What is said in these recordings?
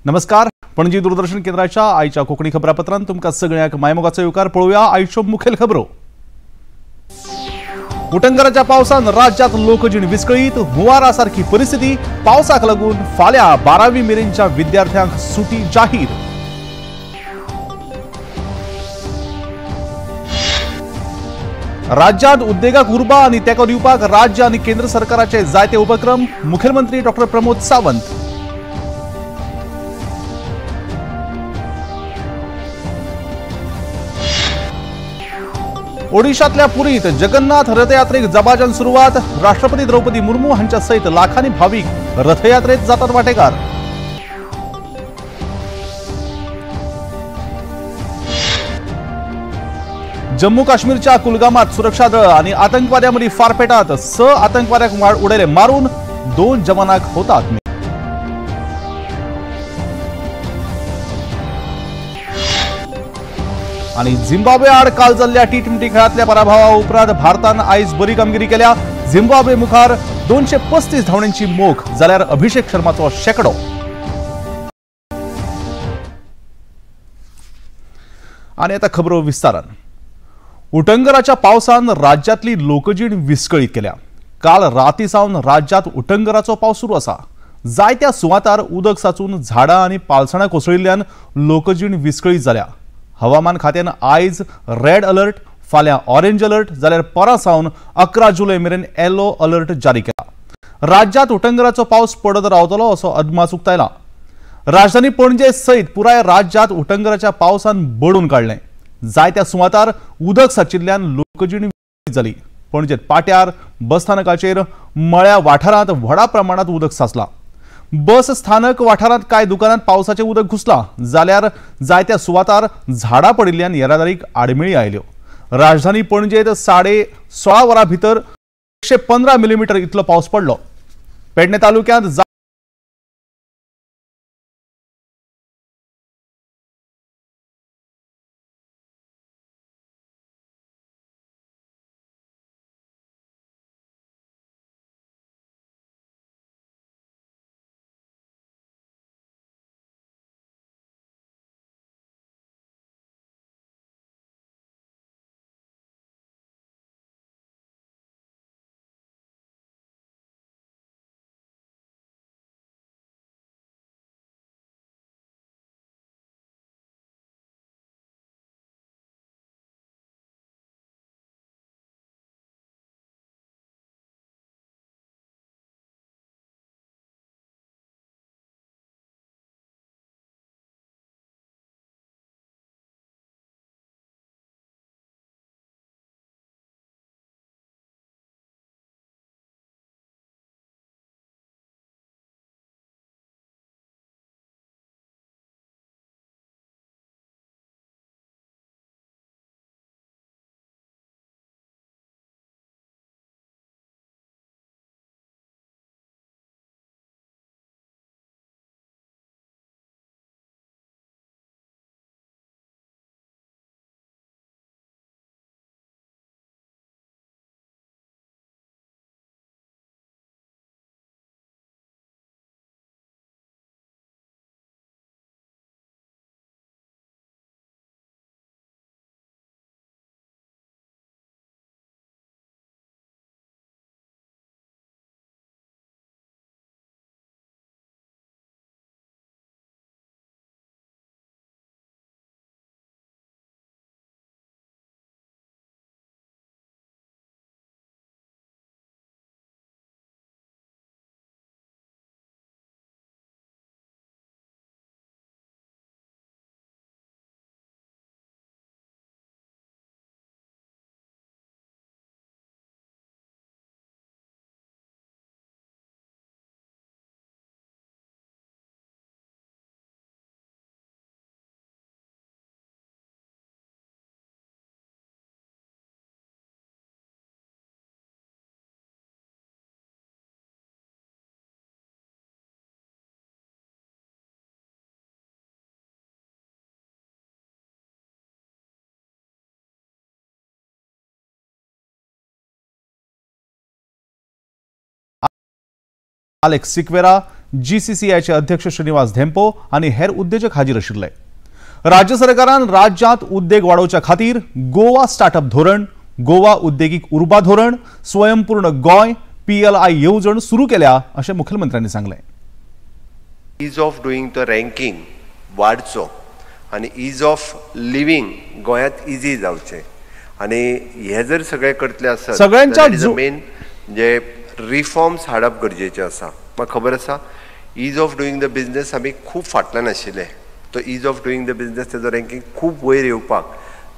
नमस्कार, पणजी दूरदर्शन केंद्राच्या आयच्या कोंकणी खबरापत्रांत तुमकां सगळ्यांक मायमोगाचो येवकार. पळोवया आयच्यो मुखेल खबरो. उटंगराच्या पावसान राज्यात लोकजीण विस्कळीत, हुंवारा सारखी परिस्थिती. पावसाक लागून फाल्यां 12वी मेरेनच्या विद्यार्थ्यांक सुटी जाहीर. राज्यात उद्देगाक उर्बा आनी तेंको दिवपाक राज्य आनी केंद्र सरकाराचे जायते उपक्रम. मुखेलमंत्री डॉक्टर प्रमोद सावंत. ओडिशातल्या पुरीत जगन्नाथ रथयात्रेक जबाजान सुरवात. राष्ट्रपती द्रौपदी मुर्मू हांच्या सयत लाखांनी भावीक रथयात्रेत जातात वाटेकार. जम्मू काश्मीरच्या कुलगामात सुरक्षा दळ आणि आतंकवाद्यांमध्ये फारपेटात 6 आतंकवाद्यांक उडयले मारून, 2 जवानांक होतात. आणि झिम्बाब्वे आड काल जाल्ल्या टी-20 खेळांतल्या पराभवा उपरांत भारतान आयज बरी कामगिरी केल्या. झिम्बाब्वे मुखार 235 धांवड्यांची मोख, जाल्यार अभिषेक शर्माचो शेंकडो. आणि आता खबरो विस्तारान. उटंगराच्या पावसान राज्यातली लोकजीण विस्कळीत केल्या. काल राती सावन राज्यात उटंगराचो पावस सुरू आसा. जायत्या सुवातार उदक साचून झाडां आनी पालसणां कोसळिल्ल्यान लोकजीण विस्कळीत जाल्या. हवामान खात्यान आयज रेड अलर्ट, फाल्यां ऑरेंज अलर्ट, जाल्यार परां सावन 11 जुलय मेरेन येलो अलर्ट जारी केला. राज्यात उटंगराचो पावस पडत रावतलो असो अदमास उक्तायला. राजधानी पणजे सयत पुराय राज्यात उटंगराच्या पावसान बडून काडलें. जायत्या सुवातार उदक साचिल्ल्यान लोकजीण जाली. पणजेत पाट्यार, बसस्थानकाचेर, मळ्या वाठारांत व्हडा प्रमाणात उदक साचलां. बस स्थानक वाठारांत कांय दुकानांत पावसाचें उदक घुसलां, जाल्यार जायत्या सुवातार झाडां पडिल्ल्यान येरादारीक आडमेळी आयल्यो. राजधानी पणजेत 16.5 वरां भितर 115 मिलीमीटर इतलो पावस पडलो. पेडणे तालुक्यांत आलेक्स सिक्वेरा, जीसीसीआयचे अध्यक्ष श्रीनिवास धेंपो आनी हेर उद्देजक हाजीर आशिल्ले। राज्य सरकारान राज्यांत उद्देग वाडोवच्या खातीर गोवा स्टार्टअप धोरण, गोवा उद्देगीक उर्बा धोरण, स्वयंपूर्ण गोंय, पीएलआय येवजण सुरू केल्या अशें मुख्यमंत्र्यांनी सांगलें। Ease of doing the ranking वाडचो आनी is of living गोंयांत इजी जावचें आनी हे जर सगळें करतले आसत सगळ्यांच्या मेन म्हणजे रिफॉर्म्स हाडप गरजेचें आसा। म्हाका खबर आसा ease of doing the business आमी खूब फाटल्यान आशिल्ले, तो ease of doing the business तेजो रँकींग खूब वयर येवपाक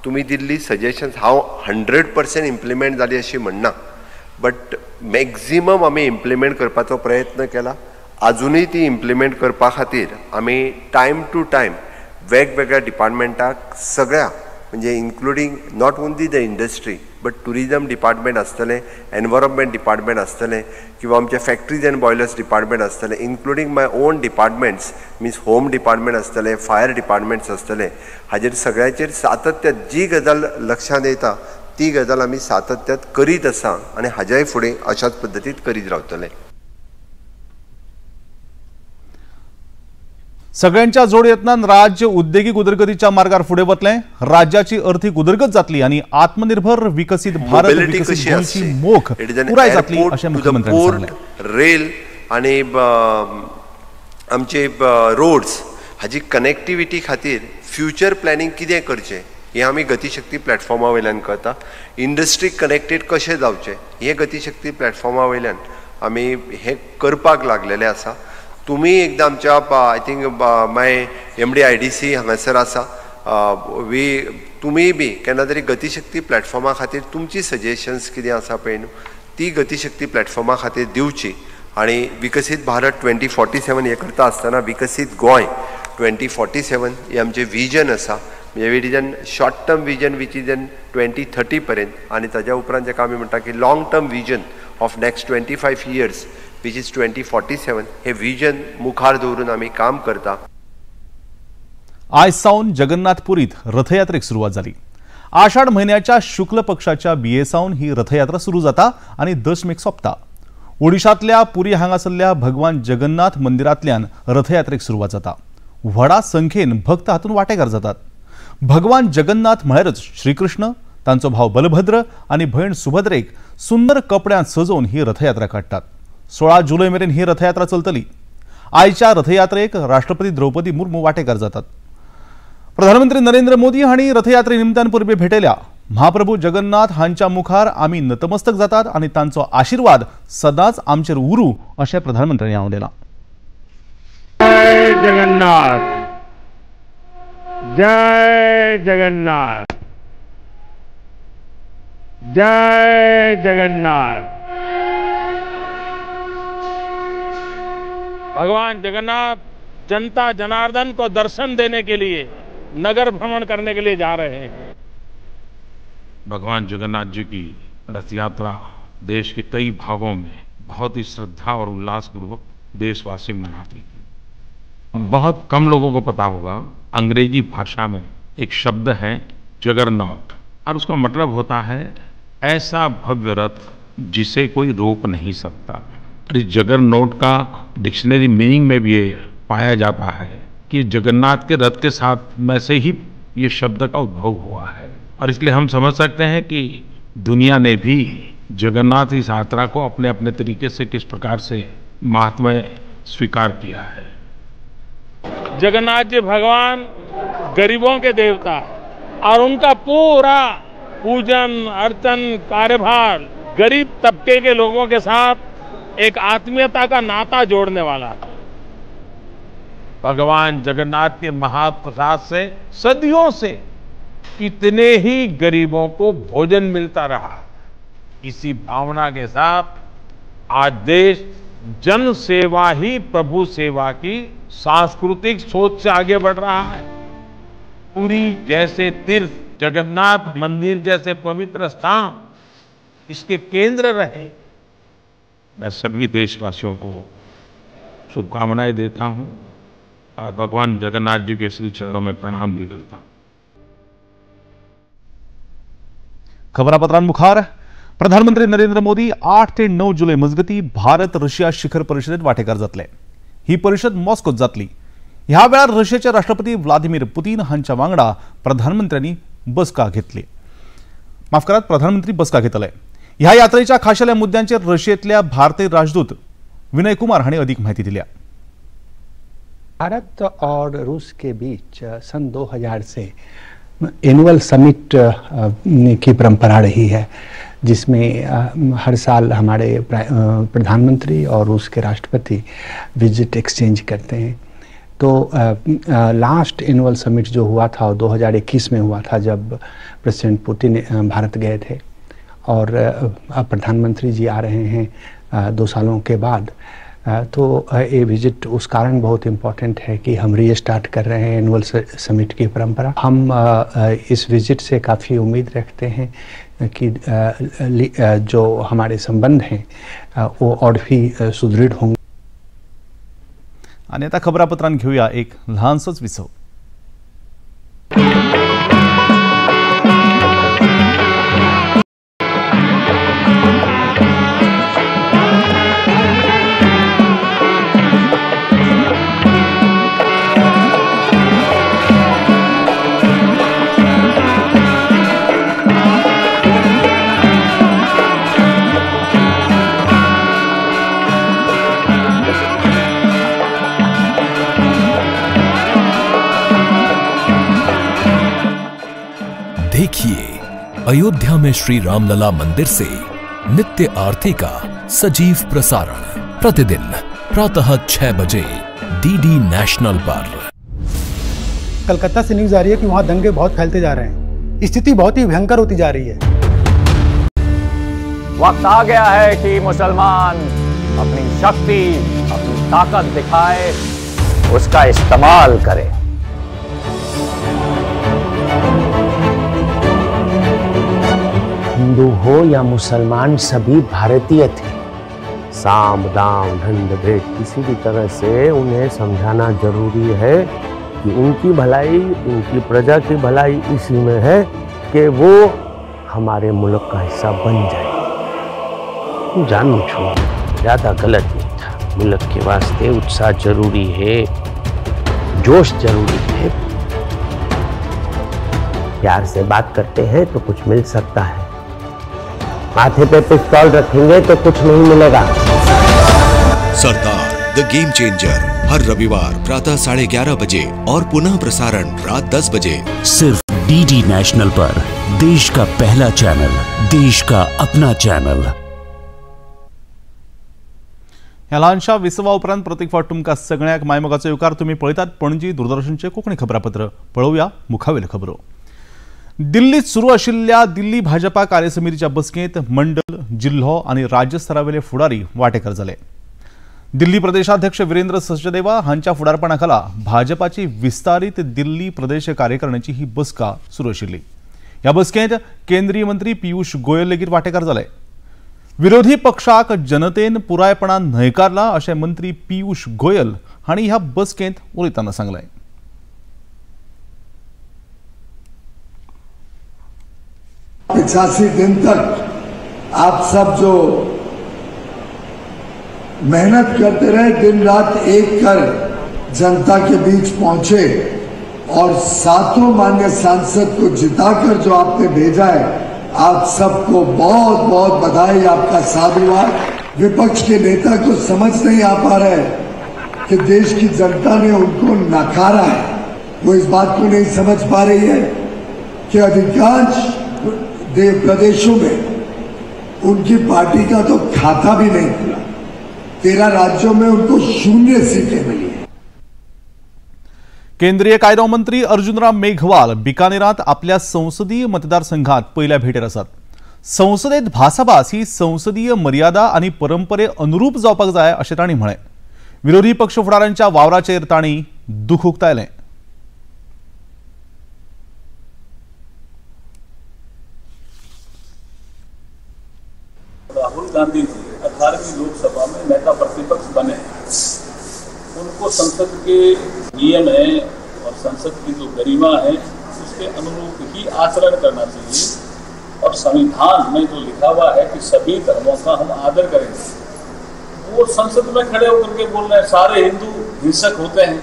तुमी दिल्ली सजेशन्स हांव 100% इम्प्लिमेंट जाली अशी म्हणना, बट मॅक्झिमम आमी इम्प्लिमेंट करपाचो प्रयत्न केला। आजुनूय ती इम्प्लिमेंट करपा खातीर आमी टायम टू टायम वेगवेगळ्या डिपार्टमेंटाक सगळ्या म्हणजे including not only the industry but tourism department आसतलें, एनवायरमेंट डिपार्टमेंट आसतलें किंवा आमचे फॅक्टरीज अँड बॉयलर्स डिपार्टमेंट आसतलें, including my own departments means home department आसतलें, फायर डिपार्टमेंट्स आसतलें, हाजेर सगळ्याचेर सातत्यात जी गजाल लक्षांत येता ती गजाल आमी सातत्यात करीत आसा आनी हाज्याय फुडें अशाच पद्दतीन करीत रावतले। सगळ्यांच्या जोड यत्नान राज्य उद्देगीक उदरगतीच्या मार्गार फुडें वतलें, राज्याची अर्थीक उदरगत जातली आनी आत्मनिर्भर विकसीत भारत विकसीत गोंयची मोख पुराय जातली अशें मुख्यमंत्र्यांनी सांगलें। रेल आनी आमचे रोड्स हाजी कनेक्टिविटी खातीर फ्युचर प्लॅनिंग कितें करचें हें आमी गतिशक्ती प्लॅटफॉर्मा वयल्यान करता। इंडस्ट्री कनेक्टेड कशें जावचें हें गतिशक्ती प्लॅटफॉर्मा वयल्यान आमी हें करपाक लागलेलें आसा। तुमी एकदां आमच्या I think my MD IDC हांगासर आसा, वी तुमी बी केन्ना तरी गतिशक्ती प्लॅटफॉर्मा खातीर तुमची सजेशन्स कितें आसा पळय न्हू ती गतिशक्ती प्लॅटफॉर्मा खातीर दिवची आनी विकसीत भारत 2047 हें करता आसतना विकसीत गोंय 2047 हें आमचें विजन आसा। म्हणजे it is an short term vision which is an 2030 पर्यंत आनी ताज्या उपरांत जेका आमी म्हणटा की long term vision of next 25 years which is 2047 hey vision मुखार दवरून आमी काम करता। आयज सावन जगन्नाथपुरीत रथयात्रेक सुरवात जाली। आषाढ म्हयन्याच्या शुक्ल पक्षाच्या बिये सावन ही रथयात्रा सुरू जाता आनी दशमीक सोंपता। ओडिशांतल्या पुरी हांगासरल्या भगवान जगन्नाथ मंदिरांतल्यान रथयात्रेक सुरवात जाता। व्हडा संख्येन भक्त हातूंत वांटेकार जातात। भगवान जगन्नाथ म्हळ्यारच श्रीकृष्ण, तांचो भाव बलभद्र आनी भयण सुभद्रेक सुंदर कपड्यांत सजोवन ही रथयात्रा काडटात। 16 जुलय मेरेन ही रथयात्रा चलतली। आयच्या रथयात्रेक राष्ट्रपती द्रौपदी मुर्मू वांटेकार जातात। प्रधानमंत्री नरेंद्र मोदी हांणी रथयात्रे निमतान परबी भेटयल्या। महाप्रभू जगन्नाथ हांच्या मुखार आमी नतमस्तक जातात आनी तांचो आशिर्वाद सदांच आमचेर उरूं अशें प्रधानमंत्र्यांनी आवाहन केलां। जय जगन्नाथ, जय जगन्नाथ, जय जगन्नाथ। भगवान जगन्नाथ जनता जनार्दन को दर्शन देने के लिए नगर भ्रमण करने के लिए जा रहे हैं। भगवान जगन्नाथ जी की रथ यात्रा देश के कई भागों में बहुत ही श्रद्धा और उल्लासपूर्वक देशवासी मनाते हैं। बहुत कम लोगों को पता होगा, अंग्रेजी भाषा में एक शब्द है जगरनॉट और उसका मतलब होता है ऐसा भव्य रथ जिसे कोई रोक नहीं सकता। इस जगरनॉट का डिक्शनरी मीनिंग में भी ये पाया जाता है कि जगन्नाथ के रथ के साथ में से ही ये शब्द का उद्भव हुआ है और इसलिए हम समझ सकते हैं कि दुनिया ने भी जगन्नाथ इस यात्रा को अपने अपने तरीके से किस प्रकार से महात्म्य स्वीकार किया है। जगन्नाथ जी भगवान गरीबों के देवता और उनका पूरा पूजन अर्चन कार्यभार गरीब तबके के लोगों के साथ एक आत्मीयता का नाता जोड़ने वाला है। भगवान जगन्नाथ के महाप्रसाद से सदियों से कितने ही गरीबों को भोजन मिलता रहा। इसी भावना के साथ आज देश जन सेवा ही प्रभु सेवा की सांस्कृतिक सोच से आगे बढ़ रहा है। पुरी जैसे तीर्थ, जगन्नाथ मंदिर जैसे पवित्र स्थान इसके केंद्र रहे। मैं सभी देशवासियों को शुभकामनाएं देता हूं और भगवान जगन्नाथ जी के श्री चरणों में प्रणाम भी करता हूं। खबरापत्रांमुखार प्रधानमंत्री नरेंद्र मोदी 8 ते 9 जुलै मजगती भारत रशिया शिखर परिषदेत वाटेकार जातले। ही परिशद मॉस्कोत जातली. ह्या वेळार रशियेचे राष्ट्रपती व्लादिमीर पुतीन हांच्या वांगडा प्रधानमंत्र्यांनी बसका घेतली. माफ करात, प्रधानमंत्री बसका घेतले. ह्या यात्रेच्या खाशेल्या मुद्द्यांचेर रशियेंतल्या भारतीय राजदूत विनय कुमार हांणी अधिक माहिती दिल्या. भारत और रूस के बीच सन 2000 से एनुअल समिट की परंपरा रही है, जिसमें हर साल हमारे प्रधानमंत्री और रूस के राष्ट्रपति विजिट एक्सचेंज करते हैं। तो लास्ट एनुअल समिट जो हुआ था वो 2021 में हुआ था, जब प्रेसिडेंट पुतिन भारत गए थे और अब प्रधानमंत्री जी आ रहे हैं 2 सालों के बाद। तो ये विजिट उस कारण बहुत इम्पॉर्टेंट है कि हम रीस्टार्ट कर रहे हैं एनुअल समिट की परंपरा। हम इस विजिट से काफ़ी उम्मीद रखते हैं कि जो हमारे संबंध हैं वो और भी सुदृढ़ होंगे। आणि आता खबरापत्रांत घेऊया एक ल्हानसोच विसव. देखिए अयोध्या में श्री रामलला मंदिर से नित्य आरती का सजीव प्रसारण प्रतिदिन प्रातः 6 बजे डीडी नेशनल पर। कलकत्ता से न्यूज आ रही है कि वहां दंगे बहुत फैलते जा रहे हैं, स्थिति बहुत ही भयंकर होती जा रही है। वक्त आ गया है कि मुसलमान अपनी शक्ति, अपनी ताकत दिखाए, उसका इस्तेमाल करे। हिंदू हो या मुसलमान, सभी भारतीय थे। साम दाम दंड भेद किसी भी तरह से उन्हें समझाना जरूरी है कि उनकी भलाई, उनकी प्रजा की भलाई इसी में है कि वो हमारे मुल्क का हिस्सा बन जाए। जानू छो ज़्यादा गलत नहीं था। मुल्क के वास्ते उत्साह जरूरी है, जोश जरूरी है। प्यार से बात करते हैं तो कुछ मिल सकता है, माथे पे पिस्तौल रखेंगे तो कुछ नहीं मिलेगा। सरदार the game changer हर रविवार प्रातः 11:30 बजे और पुनः प्रसारण रात 10 बजे सिर्फ डीडी नेशनल पर। देश का पहला चैनल, देश का अपना चैनल। ह्या ल्हानशा विसवा उपरांत प्रत्येक फावट तुमकां सगळ्यांक मायमोगाचो येवकार. तुमी पळयतात पणजी दूरदर्शनचें कोंकणी खबरापत्र. पळोवया मुखावेल्यो खबरो. दिल्लीत सुरू आशिल्ल्या दिल्ली भाजपा कार्यसमितीच्या बसकेंत मंडल, जिल्हो आनी राज्य स्तरावेले फुडारी वांटेकार जाले. दिल्ली प्रदेशाध्यक्ष वीरेंद्र सचदेवा हांच्या फुडारपणा खाला भाजपाची विस्तारीत दिल्ली प्रदेश कार्यकारिणीची ही बसका सुरू आशिल्ली. ह्या बसकेंत केंद्रीय मंत्री पियूष गोयल लेगीत वांटेकार जाले. विरोधी पक्षाक जनतेन पुरायपणान न्हयकारला अशें मंत्री पियूष गोयल हांणी ह्या बसकेंत उलयतना सांगलें. 85 दिन तक आप सब जो मेहनत करते रहे, दिन रात एक कर जनता के बीच पहुंचे और सातों मान्य सांसद को जिताकर जो आपने भेजा है, आप सबको बहुत बहुत बधाई, आपका साधुवाद। विपक्ष के नेता को समझ नहीं आ पा रहा है कि देश की जनता ने उनको नकारा है। वो इस बात को नहीं समझ पा रही है कि अधिकांश प्रदेशों में उनकी पार्टी का तो खाता भी नहीं खुला। 13 राज्यों में उनको 0 सीटें मिली। केंद्रीय कायदो मंत्री अर्जुनराम मेघवाल बिकानेरात आपल्या संसदीय मतदारसंघात पयल्या भेटेर आसात. संसदेत भासाभास ही संसदीय मर्यादा आनी परंपरे अनुरूप जावपाक जाय अशें तांणी म्हळें. विरोधी पक्ष फुडारांच्या वावराचेर तांणी दुख उक्तायलें. राहुल गांधी जी 18वीं लोकसभा में नेता प्रतिपक्ष बने, उनको संसद के नियम है और संसद की जो गरिमा है उसके अनुरूप ही आचरण करना चाहिए। और संविधान में जो लिखा हुआ है कि सभी धर्मों का हम आदर करेंगे, वो संसद में खड़े होकर के बोल रहे हैं सारे हिंदू हिंसक होते हैं,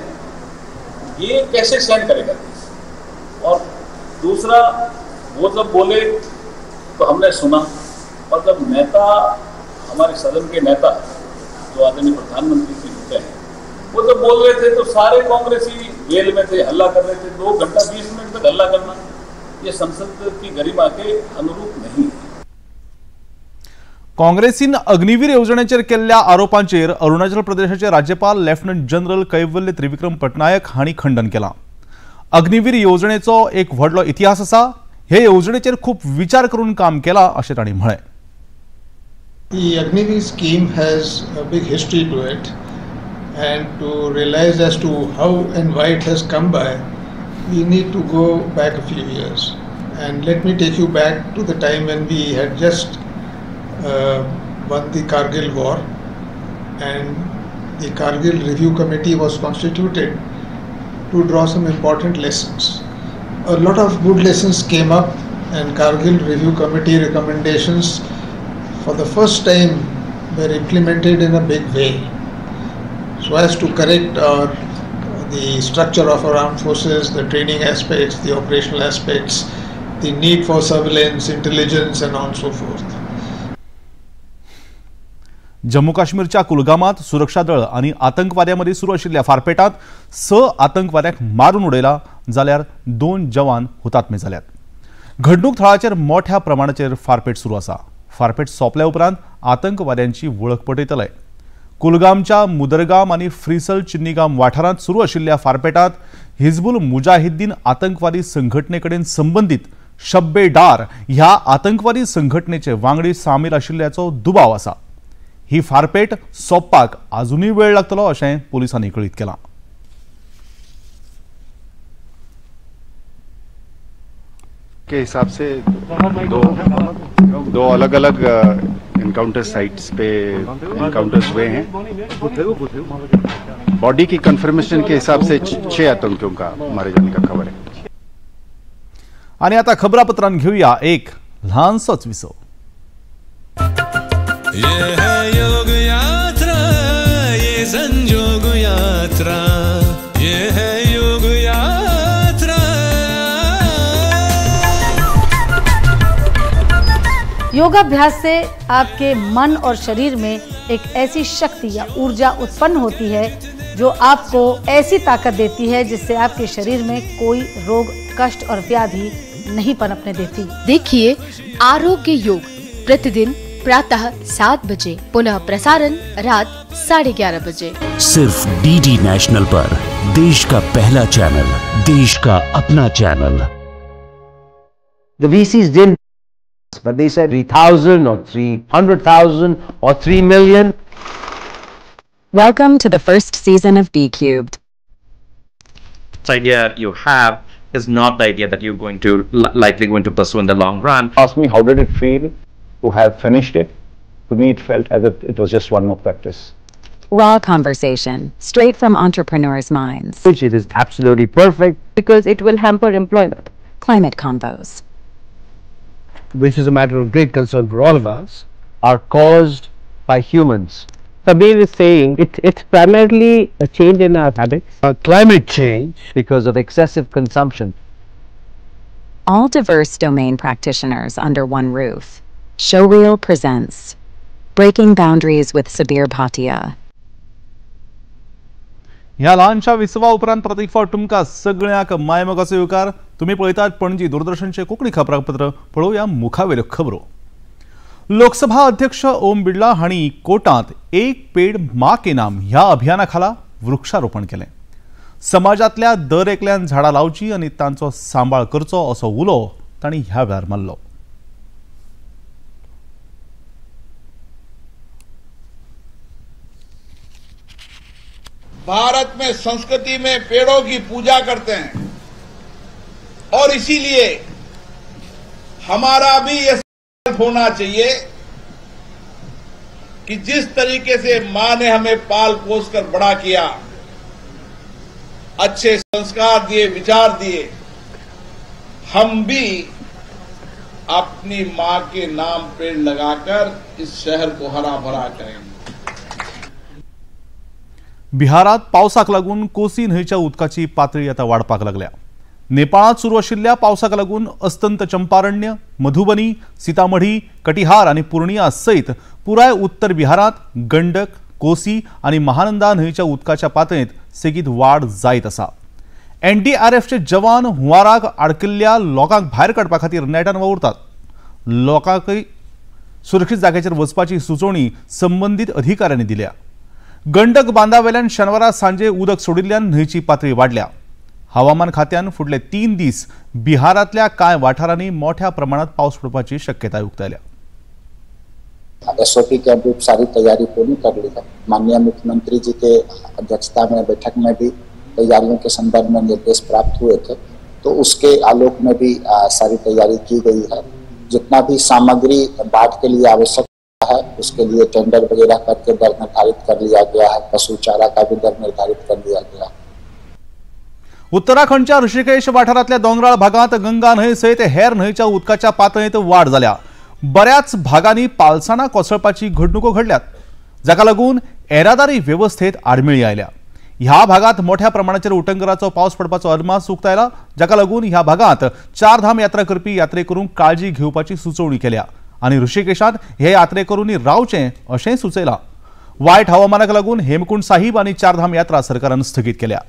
ये कैसे सहन करेगा देश? और दूसरा, वो जब बोले तो हमने सुना, और जब नेता, हमारे सदन के नेता जो आदरणीय प्रधानमंत्री जी होते हैं, वो जब बोल रहे थे तो सारे कांग्रेसी जेल में थे, हल्ला कर रहे थे। 2 घंटा 20 मिनट तक हल्ला करना ये संसद की गरिमा के अनुरूप नहीं है। काँग्रेसीन अग्निवीर येवजणेचेर केल्ल्या आरोपांचेर अरुणाचल प्रदेशाचे राज्यपाल लेफ्टनंट जनरल कैवल्य त्रिविक्रम पटनायक हांणी खंडन केलां। अग्निवीर येवजणेचो एक व्हडलो इतिहास आसा, हे येवजणेचेर खूब विचार करून काम केलां अशें तांणी म्हळें। The Agniveer scheme has a big history to it, and to realize as to how and why it has come by, we need to go back a few years. And let me take you back to the time when we had just won the Kargil war, and the Kargil Review Committee was constituted to draw some important lessons. A lot of good lessons came up, and Kargil Review Committee recommendations for the first time were implemented in a big way, so as to correct the structure of our armed forces, the training aspects, the operational aspects, the need for surveillance, intelligence, and on so forth. Jammu काश्मीरच्या कुलगामात सुरक्षा दळ आनी आतंकवाद्यांमदीं सुरू आशिल्ल्या फारपेटांत 6 आतंकवाद्यांक मारून उडयला, जाल्यार 2 जवान हुतात्मे जाल्यात। घडणूक थळाचेर मोठ्या प्रमाणाचेर फारपेट सुरू आसा। फारपेट सोंपल्या उपरांत आतंकवाद्यांची वळख पटयतले। कुलगामच्या मुदरगाम आनी फ्रिसल चिन्नीगाम वाठारांत सुरू आशिल्ल्या फारपेटांत हिजबुल मुजाहिद्दीन आतंकवादी संघटनेकडेन संबंदीत शब्बे डार ह्या आतंकवादी संघटनेचे वांगडी सामील आशिल्ल्याचो दुबाव आसा। ही फारपेट सोंपपाक आजुनूय वेळ लागतलो अशें पोलिसांनी कळीत केलां। के हिसाब से दो अलग अलग एनकाउंटर साइट्स पे एनकाउंटर्स हुए हैं। बॉडी की कंफर्मेशन के हिसाब से 6 आतंकियों का मारे जाने का खबर है। आणि आता खबरापत्रान घेऊया एक ल्हानसोच विसव। ये है योग यात्रा, ये संजोग यात्रा, ये है योग यात्रा। योगाभ्यास से आपके मन और शरीर में एक ऐसी शक्ति या ऊर्जा उत्पन्न होती है जो आपको ऐसी ताकत देती है जिससे आपके शरीर में कोई रोग, कष्ट और व्याधि नहीं पनपने देती। देखिए आरोग्य योग प्रतिदिन प्रातः 7 बजे, पुनः प्रसारण रात 11:30 बजे, सिर्फ डीडी नेशनल पर। देश का पहला चैनल, देश का अपना channel. The VCs didn't, but they said 3,000 or 300,000 or 3 million. Welcome to the first season of B Cubed. The idea you have is not the idea that you're going to likely going to pursue in the long run. Ask me, how did it feel to have finished it? To me, it felt as if it was just one more practice. Raw conversation, straight from entrepreneurs' minds. Which it is absolutely perfect. Because it will hamper employment. Climate convos, which is a matter of great concern for all of us, are caused by humans. Sabir is saying it's primarily a change in our habits. Climate change because of excessive consumption. All diverse domain practitioners under one roof. Showreel presents Breaking Boundaries with Sabir Bhatia. ह्या ल्हानशा विसवा उपरांत परत एक फावट तुमकां सगळ्यांक मायमोगाचो येवकार। तुमी पळयतात पणजी दूरदर्शनचें कोंकणी खबरापत्र। पळोवया मुखावेल्यो खबरो। लोकसभा अध्यक्ष ओम बिर्ला हांणी कोटांत एक पेड मां के नाम ह्या अभियाना खाला वृक्षारोपण केलें। समाजांतल्या दर एकल्यान झाडां लावची आनी तांचो सांबाळ करचो असो उलो तांणी ह्या वेळार मारलो। भारत में संस्कृति में पेड़ों की पूजा करते हैं और इसीलिए हमारा भी यह संकल्प होना चाहिए कि जिस तरीके से मां ने हमें पाल पोस कर बड़ा किया, अच्छे संस्कार दिए, विचार दिए, हम भी अपनी मां के नाम पेड़ लगाकर इस शहर को हरा भरा करेंगे। बिहारात पावसाक लागून कोसी न्हंयच्या उदकाची पातळी आतां वाडपाक लागल्या. नेपाळांत सुरू आशिल्ल्या पावसाक लागून अस्तंत चंपारण्य, मधुबनी, सीतामढी, कटिहार आनी पूर्णिया सयत पुराय उत्तर बिहारांत गंडक, कोसी आनी महानंदा न्हंयच्या उदकाच्या पातळेंत सेगीत वाड जायत आसा. एनडीआरएफचे जवान हुंवाराक आडकिल्ल्या लोकांक भायर काडपा खातीर नेटान वावुरतात. लोकांकय सुरक्षीत जाग्याचेर वचपाची सुचोवणी संबंदीत अधिकाऱ्यांनी दिल्या. गंडक बांदावेल्यान शेनवारा सांजे उदक सोडिल्ल्यान न्हंयची पातळी वाडल्या. हवामान खात्यान फुडले 3 दीस बिहारांतल्या कांय वाठारांनी मोठ्या प्रमाणात पावस पडपाची शक्यताय उक्तायल्या. एसओपी के अनुरूप सारी तैयारी पूरी कर ली है. माननीय मुख्यमंत्री जी के अध्यक्षता में बैठक में भी तैयारियों के संदर्भ में निर्देश प्राप्त हुए थे, तो उसके आलोक में भी सारी तैयारी की गई है. जितना भी सामग्री बाढ़ के लिए आवश्यक है उसके लिए टेंडर वगैरह करके दर निर्धारित कर लिया गया है. पशु चारा का भी दर निर्धारित कर लिया गया है. उत्तराखंडच्या ऋषिकेश वाठारांतल्या दोंगराळ भागांत गंगा न्हंय सयत हेर न्हंयच्या उदकाच्या पातळेंत वाड जाल्या. बऱ्याच भागांनी पालसाणां कोसळपाची घडणुको घडल्यात, जाका लागून येरादारी वेवस्थेत आडमेळी आयल्या. ह्या भागात मोठ्या प्रमाणाचेर उटंगराचो पावस पडपाचो अदमास उक्तायला, जाका लागून ह्या भागात चारधाम यात्रा करपी यात्रेकरूंक काळजी घेवपाची सुचोवणी केल्या आनी ऋषिकेशांत हे यात्रेकरूंनी रावचें अशेंय सुचयलां. वायट हवामानाक लागून हेमकुंड साहिब आनी चारधाम यात्रा सरकारान स्थगीत केल्या.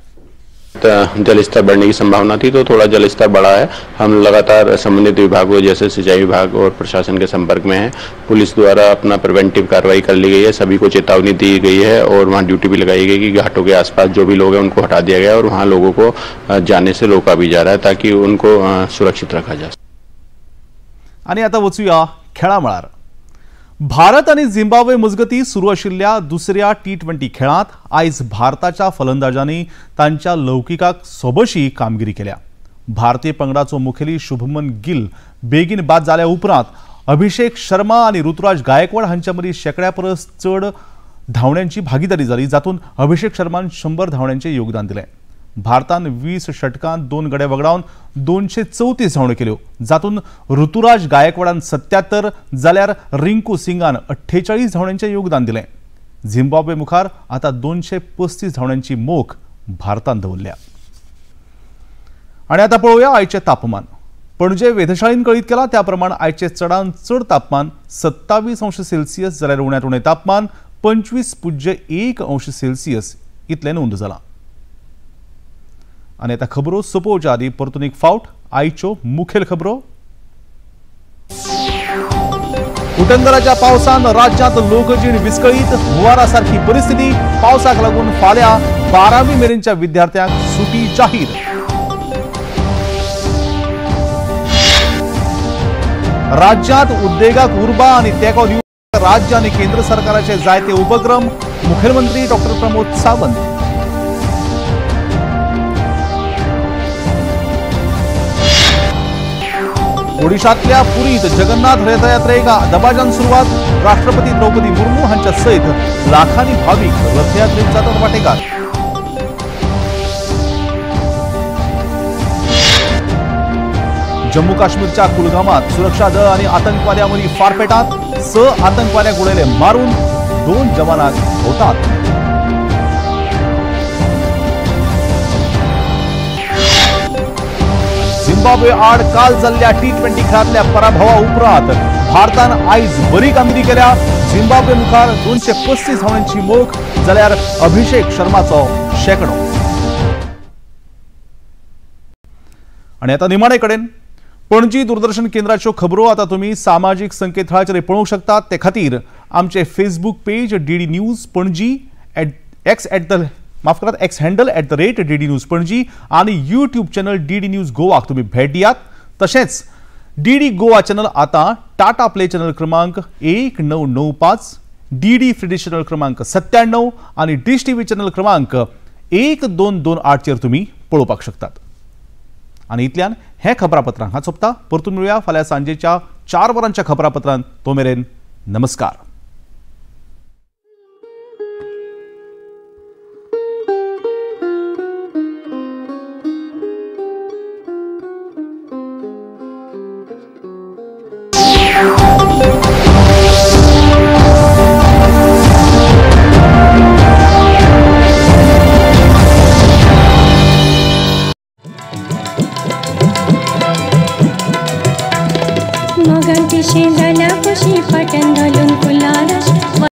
जल स्तर बढ़ने की संभावना थी तो थोड़ा जल स्तर बढ़ा है. हम लगातार संबंधित विभागों जैसे सिंचाई विभाग और प्रशासन के संपर्क में हैं. पुलिस द्वारा अपना प्रिवेंटिव कार्रवाई कर ली गई है. सभी को चेतावनी दी गई है और वहाँ ड्यूटी भी लगाई गई कि घाटों के आसपास जो भी लोग हैं उनको हटा दिया गया और वहाँ लोगों को जाने से रोका भी जा रहा है ताकि उनको सुरक्षित रखा जा सके. आनी आतां वचुया खेळा मळार. भारत आनी झिम्बाब्वे मजगती सुरू आशिल्ल्या दुसऱ्या T20 खेळांत आयज भारताच्या फलंदाजांनी तांच्या लौकिकाक सोबशी कामगिरी केल्या. भारतीय पंगडाचो मुखेली शुभमन गिल बेगीन बाद जाल्या उपरांत अभिषेक शर्मा आनी ऋतुराज गायकवाड हांच्या मदीं शेंकड्या परस चड धांवड्यांची भागीदारी जाली, जातूंत अभिषेक शर्मान 100 धांवड्यांचें योगदान दिलें. भारतान 20 षटकांत 2 गडे वगडावन 234 धांवड्यो केल्यो, जातूंत ऋतुराज गायकवाडान 77 जाल्यार रिंकू सिंगान 48 धांवड्यांचें योगदान दिलें. झिम्बाब्वे मुखार आतां 235 धांवड्यांची मोख भारतान दवरल्या. आनी आतां पळोवया आयचें तापमान. पणजे वेधशाळेन कळीत केलां त्या प्रमाण आयचें चडांत चड तापमान 27 अंश सेल्सियस जाल्यार उण्यांत उणें तापमान 25.1 अंश सेल्सियस इतलें नोंद जालां. आनी आतां खबरो सोंपोवच्या आदीं परतून एक फावट आयच्यो मुखेल खबरो. उटंगराच्या पावसान राज्यांत लोकजीण विस्कळीत, हुंवारा सारकी परिस्थिती. पावसाक लागून फाल्यां 12वी मेरेनच्या विद्यार्थ्यांक सुटी जाहीर. राज्यांत उद्देगाक उर्बा आनी तेंको दिवपाक राज्य आनी केंद्र सरकाराचे जायते उपक्रम. मुखेलमंत्री डॉक्टर प्रमोद सावंत. ओडिशांतल्या पुरीत जगन्नाथ रथयात्रेक दबाज्यान सुरवात. राष्ट्रपती द्रौपदी मुर्मू हांच्या सयत लाखांनी भावीक रथयात्रेत जातात वाटेकार. जम्मू काश्मीरच्या कुलगामात सुरक्षा दळ आनी आतंकवाद्यां मदीं फारपेटांत 6 आतंकवाद्यांक उडयले मारून, 2 जवानांक हुतात्मे. झिम्बाब्वे आड काल जाल्ल्या T20 खेळांतल्या पराभवा उपरांत भारतान आयज बरी कामगिरी केल्या. झिम्बाब्वे मुखार 235 धांवड्यांची मोख जाल्यार अभिषेक शर्माचो शेंकडो. आनी आतां निमाणे कडेन पणजी दूरदर्शन केंद्राच्यो खबरो आतां तुमी सामाजीक संकेतथळाचेर पळोवंक शकतात. ते खातीर आमचे Facebook page DD news Panaji X X handle @DD news Panaji आनी यूट्यूब चॅनल DD news गोवाक तुमी भेट दियात. तशेंच DD Goa channel आतां टाटा प्ले चॅनल क्रमांक 1995, DD free dish channel क्रमांक 97 आनी डिश टीव्ही चॅनल क्रमांक 1228 चेर तुमी पळोवपाक शकतात. आनी इतल्यान हें खबरापत्रां हांगा सोंपता. परतून मेळुया फाल्यां सांजेच्या 4 वरांच्या खबरापत्रांत. तो मेरेन नमस्कार. मोगान पिशें जाल्या खुशी फाटन घालून फुलां.